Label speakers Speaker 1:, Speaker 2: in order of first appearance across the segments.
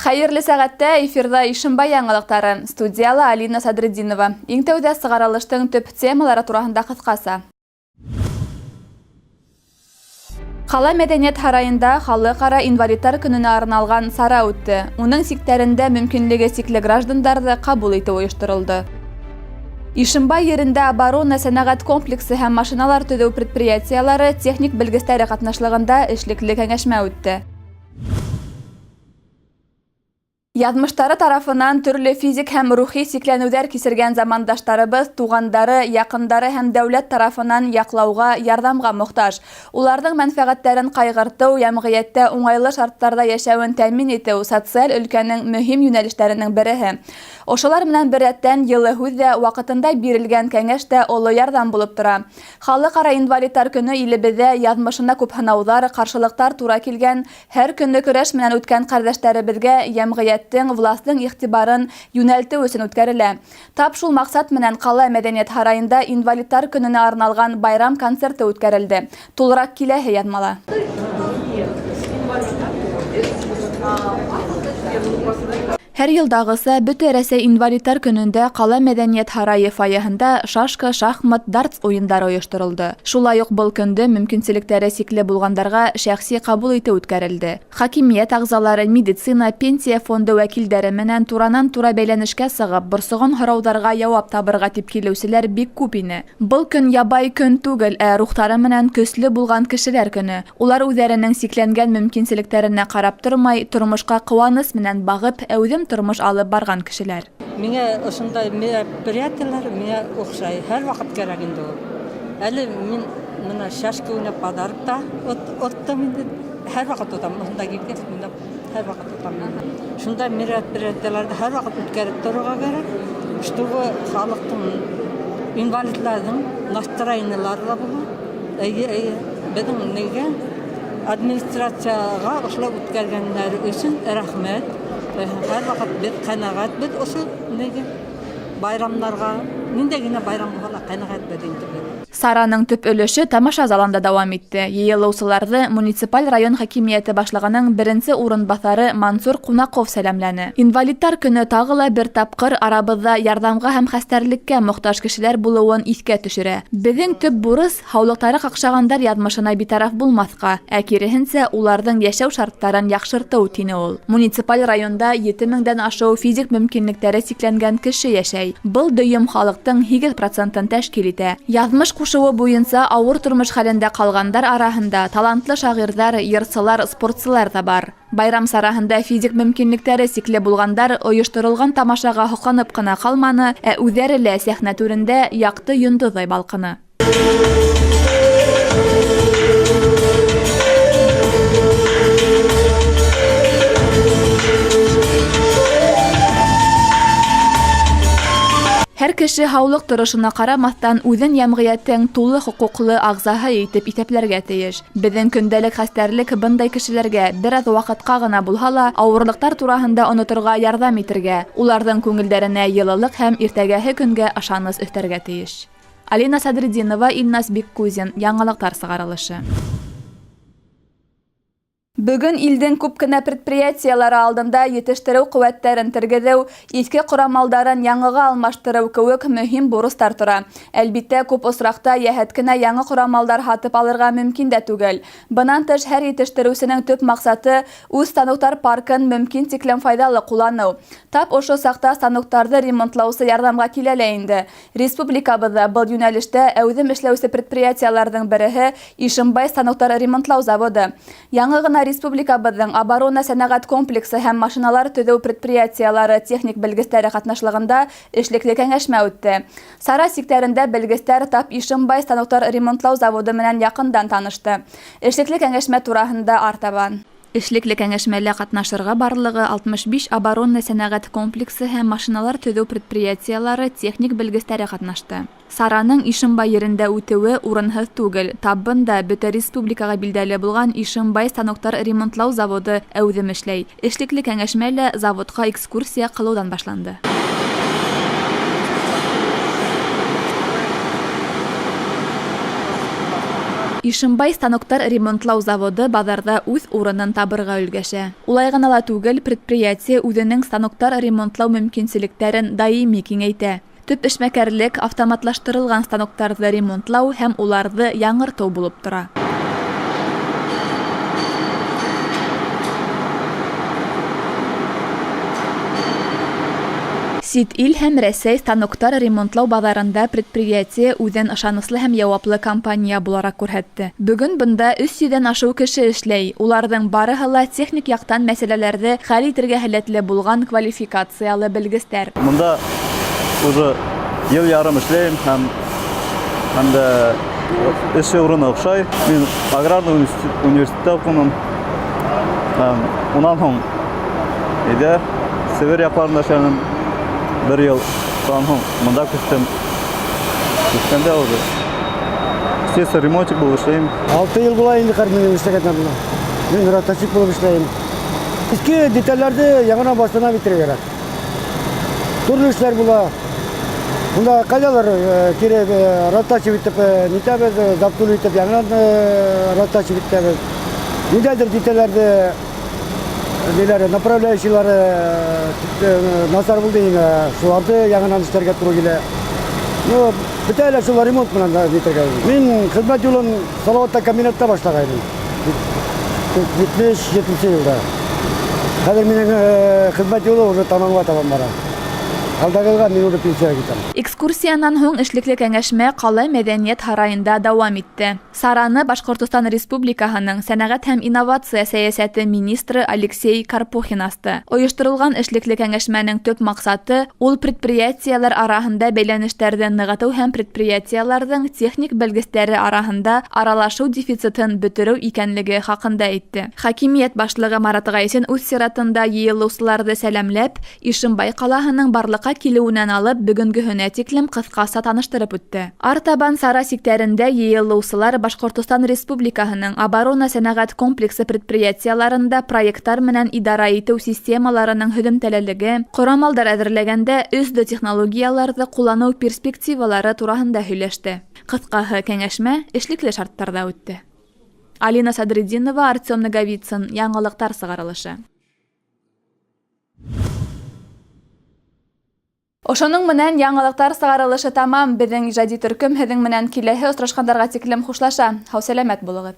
Speaker 1: Хәйерле сәғәттә эфирҙа Ишембай яңылыҡтары. Студияла Алина Садретдинова. Иң тәүҙә сығарылыштың төп темалары тураһында ҡыҫҡаса. Ҡала мәҙәниәт һарайында халыҡ-ара инвалидтар көнөнә арналған сара үтте. Уның сиктәрендә мөмкинлеге сикле граждандарҙы ҡабул итеү ойошторолдо. Ишембай ерендә оборона сәнәғәт комплексы һәм машиналар төҙөү предприятиелары техник белгестәре ҡатнашлығында эшлекле кәңәшмә үтте. Яҙмыштары тарафынан төрлө физик һәм рухи сикләнеүҙәр кисергән замандаштарыбыҙ туғандары, яҡындары һәм дәүләт тарафынан яҡлауға, ярҙамға мохтаж. Уларҙың мәнфәғәттәрен ҡайғыртыу, йәмғиәттә уңайлы шарттарҙа йәшәүен тәьмин итеү социаль өлкәнең мөһим йүнәлештәренең береһе. Ошолар менән бер рәттән йылы һүҙ ҙә, ваҡытында бирелгән кәңәш тә оло ярҙам булып тора. Халыҡ-ара инвалидтар көнө илебеҙҙә яҙмышына күп һынауҙар, ҡаршылыҡтар тура килгән, Һәр көнне көрәш менән үткән ҡәрҙәштәребеҙгә йәмғиәттең, властың иғтибарын йүнәлтеү өсөн үткәрелә. Тап шул маҡсат менән ҡала мәҙәниәт һарайында инвалидтар көнөнә арналған байрам концерты үткәрелде. Тулыраҡ киләһе яҙмала. Һәр елдағыса, Бөтә Рәсәй инвалидтар көнөндә ҡала мәҙәниәт һарайы фойеһында шашка, шахмат, дартс уйындары ойошторолдо. Шулай уҡ был көндө мөмкинселектәре сикле булғандарға шәхси ҡабул итеү үткәрелде. Хакимиәт ағзалары, медицина, пенсия фонды вәкилдәре менән туранан-тура бәйләнешкә сығып, борсоған һорауҙарға яуап табырға тип килеүселәр бик күп ине. Был көн ябай көн түгел, ә рухтары менән көслө булған кешеләр көнө. Улар үҙҙәренең сикләнгән мөмкинселектәренә ҡарап тормай, тормошҡа ҡыуаныс менән бағып, әүҙем тормош алып барған кешеләр.
Speaker 2: Миңә ошондай мероприятиеләр миңә оҡшай, һәр ваҡыт кәрәк инде ул. Әле мин мына шашка уйнап подарок та оттом инде. Һәр ваҡыт отам, ошонда килгәс уйнап һәр ваҡыт отам. Шундай мероприятиеләрҙе һәр ваҡыт үткәреп торорға кәрәк, чтобы халыҡтың инвалидларҙың настроениелары ла була. Эйе, эйе. Беҙҙең нигә администрацияға ошолай үткәргәндәре өсөн рәхмәт. Һәр ваҡыт беҙ ҡәнәғәтбеҙ ошо нигә байрамнарға. Ниндәй генә байрам булһа ла ҡәнәғәтбеҙ инде беҙ.
Speaker 1: Сараның төп өлөшө тамаша залында дауам итте. Йыйылыусыларҙы муниципаль район хакимиәте башлығының беренсе урынбаҫары Мансур Ҡунаҡов сәләмләне. Инвалидтар көнө тағы ла бер тапҡыр арабыҙҙа ярҙамға һәм хәстәрлеккә мохтаж кешеләр булыуын иҫкә төшөрә. Беҙҙең төп бурыс, Һаулыҡтары ҡаҡшағандар яҙмышына битараф булмаҫҡа, ә киреһенсә, уларҙың йәшәү шарттарын яҡшыртыу, тине ул. Муниципаль районда ете меңдән ашыу физик мөмкинлектәре сикләнгән кеше йәшәй. Был дөйөм халыҡтың 8 процентын тәшкил итә. Яҙмыш ҡушыуы буйынса ауыр тормош хәлендә ҡалғандар араһында талантлы шағирҙар, йырсылар, спортсылар ҙа бар. Байрам сараһында физик мөмкинлектәре сикле булғандар ойошторолған тамашаға һоҡланып ҡына ҡалманы, ә үҙҙәре лә сәхнә түрендә яҡты йондоҙҙай балҡыны. Һәр кеше һаулыҡ торошона ҡарамаҫтан үҙен йәмғиәттең тулы хоҡуҡлы ағзаһы итеп иҫәпләргә тейеш. Беҙҙең көндәлек хәстәрлек бындай кешеләргә бер аҙ ваҡытҡа ғына булһа ла ауырлыҡтар тураһында оноторға ярҙам итергә, уларҙың күңелдәренә йылылыҡ һәм иртәгәһе көнгә ышаныс өҫтәргә тейеш. Алина Садретдинова, Илназ Биккузин, Яңылыҡтар сығарылышы. Бөгөн илдең күп кенә предприятиелары алдында етештереү ҡеүәттәрен тергеҙеү, иҫке ҡорамалдарын яңыға алмаштырыу кеүек мөһим бурыстар тора. Әлбиттә, күп осраҡта йәһәт кенә яңы ҡорамалдар һатып алырға мөмкин дә түгел. Бынан тыш, һәр етештереүсенең төп маҡсаты, үҙ станоктар паркын мөмкин тиклем файҙалы ҡулланыу. Тап ошо саҡта станоктарҙы ремонтлаусы ярҙамға килә лә инде. Республикабыҙҙа был йүнәлештә әүҙем эшләүсе предприятиеларҙың береһе Ишембай станоктар ремонтлау заводы. Яңы ғына республикабыҙҙың оборона сәнәғәт комплексы һәм машиналар төҙөү предприятиелары техник белгестәре ҡатнашлығында эшлекле кәңәшмә үтте. Сара сиктәрендә белгестәр тап Ишембай станоктар ремонтлау заводы менән яҡындан танышты. Эшлекле кәңәшмә тураһында артабан. Эшлекле кәңәшмәлә ҡатнашырға барлығы 65 оборона сәнәғәт комплексы һәм машиналар төҙөү предприятиелары техник белгестәре ҡатнашты. Сараның Ишембай ерендә үтеүе урынһыҙ түгел. Тап бында бөтә республикаға билдәле булған Ишембай станоктар ремонтлау заводы әүҙем эшләй. Эшлекле кәңәшмә лә заводҡа экскурсия ҡылыуҙан башланды. Ишембай станоктар ремонтлау заводы баҙарҙа үҙ урынын табырға өлгәшә. Улай ғына ла түгел, предприятие үҙенең станоктар ремонтлау мөмкинселектәрен даими киңәйтә. Төп эшмәкәрлек автоматлаштырылған станоктарҙы ремонтлау һәм уларҙы яңыртыу булып тора. Сит ил һәм Рәсәй станоктар ремонтлау баҙарында предприятие үҙен ышаныслы һәм яуаплы компания булараҡ күрһәтте. Бөгөн бында 300-ҙән ашыу кеше эшләй. Уларҙың барыһы ла техник яҡтан мәсьәләләрҙе хәл итергә һәләтле булған квалификациялы белгестәр.
Speaker 3: Бында уже йыл ярым эшләйем һәм дә эш урыны оҡшай. Мин аграрный университетта уҡыным. Һәм унан һуң өйҙә Себер яҡларында эшләнем. Бер йыл һуң мында күстем. Күскәндә уже слесарь ремонтник булып эшләйем.
Speaker 4: 6 йыл була инде хәҙер мин эшләгәндә була. Мин ротацик булып эшләйем. Иҫке детальләрҙе яңынан восстановить итергә кәрәк. Төрлө эшләр була. Бында ҡайҙалыр кире ротацик итеп нитәбеҙ, заптул итеп яңынан ротацик итәбеҙ. Ниндәйҙер детальләрҙе неләре, направляющийлары насар булды инде, шуларҙы яңынан эшләргә тура килә. Ну, бөтә лә шул ремонт менән нитергә. Мин хеҙмәт юлын Салаватта комбинатта башлағайным. 77 йылда. Хәҙер минең хеҙмәт юлы уже тамамға табан бара. Алдағы йылға мин уже пенсияға китәм.
Speaker 1: Экскурсиянан һуң эшлекле кәңәшмә ҡала мәҙәниәт һарайында дауам итте. Сараны Башҡортостан Республикаһының сәнәғәт һәм инновация сәйәсәте министры Алексей Карпухин асты. Ойошторолған эшлекле кәңәшмәнең төп маҡсаты ул предприятиелар араһында бәйләнештәрҙе нығытыу һәм предприятиеларҙың техник белгестәре араһында аралашыу дефицитын бөтөрөү икәнлеге хаҡында әйтте. Хакимиәт башлығы Марат Ғайсин үҙ сиратында йыйылыусыларҙы сәләмләп, Ишембай ҡалаһының барлыҡҡа килеүенән алып бөгөнгөһөнә тиклем ҡыҫҡаса таныштырып үтте. Артабан сара сиктәрендә йыйылыусылар Башҡортостан Республикаһының оборона сәнәғәт комплексы предприятиеларында проекттар менән идара итеү системаларының һөҙөмтәлелеге, ҡорамалдар әҙерләгәндә 3D технологияларҙы ҡулланыу перспективалары тураһында һөйләште. Ҡыҫҡаһы, кәңәшмә эшлекле шарттарҙа үтте. Алина Садретдинова, Артем Наговицын, Яңылыҡтар сығарылышы. Ошоноң менән яңылыҡтар сығарылышы тамам. Беҙҙең ижади төркөм һеҙҙең менән киләһе осрашҡандарға тиклем хушлаша. Һау-сәләмәт булығыҙ.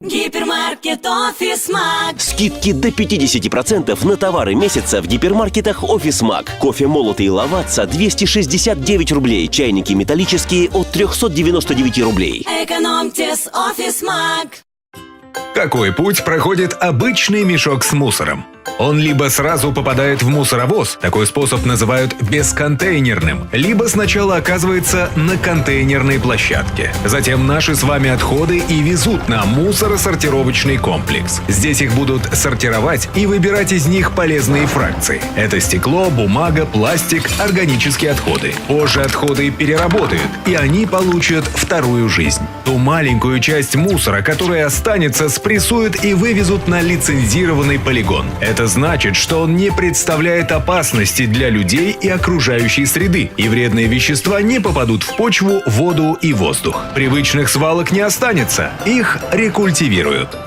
Speaker 5: Гипермаркет Офисмаг.
Speaker 6: Скидки до 50% на товары месяца в гипермаркетах Офисмаг. Кофе молотый Лавацца 269 рублей. Чайники металлические от 399 рублей.
Speaker 5: Экономьте с Офисмаг.
Speaker 7: Какой путь проходит обычный мешок с мусором? Он либо сразу попадает в мусоровоз, такой способ называют бесконтейнерным, либо сначала оказывается на контейнерной площадке. Затем наши с вами отходы и везут на мусоросортировочный комплекс. Здесь их будут сортировать и выбирать из них полезные фракции. Это стекло, бумага, пластик, органические отходы. Позже отходы переработают, и они получат вторую жизнь. Ту маленькую часть мусора, которая останется, спрессуют и вывезут на лицензированный полигон. Это значит, что он не представляет опасности для людей и окружающей среды, и вредные вещества не попадут в почву, воду и воздух. Привычных свалок не останется, их рекультивируют.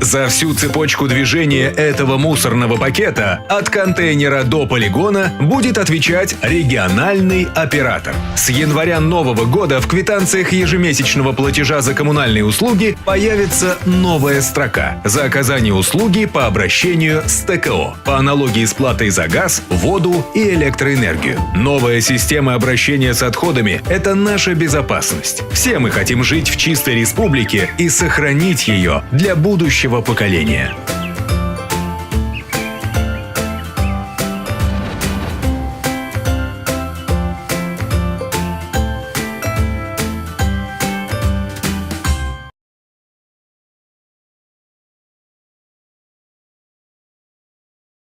Speaker 7: За всю цепочку движения этого мусорного пакета от контейнера до полигона будет отвечать региональный оператор. С января нового года в квитанциях ежемесячного платежа за коммунальные услуги появится новая строка за оказание услуги по обращению с ТКО, по аналогии с платой за газ, воду и электроэнергию. Новая система обращения с отходами – это наша безопасность. Все мы хотим жить в чистой республике и сохранить ее для будущего поколения.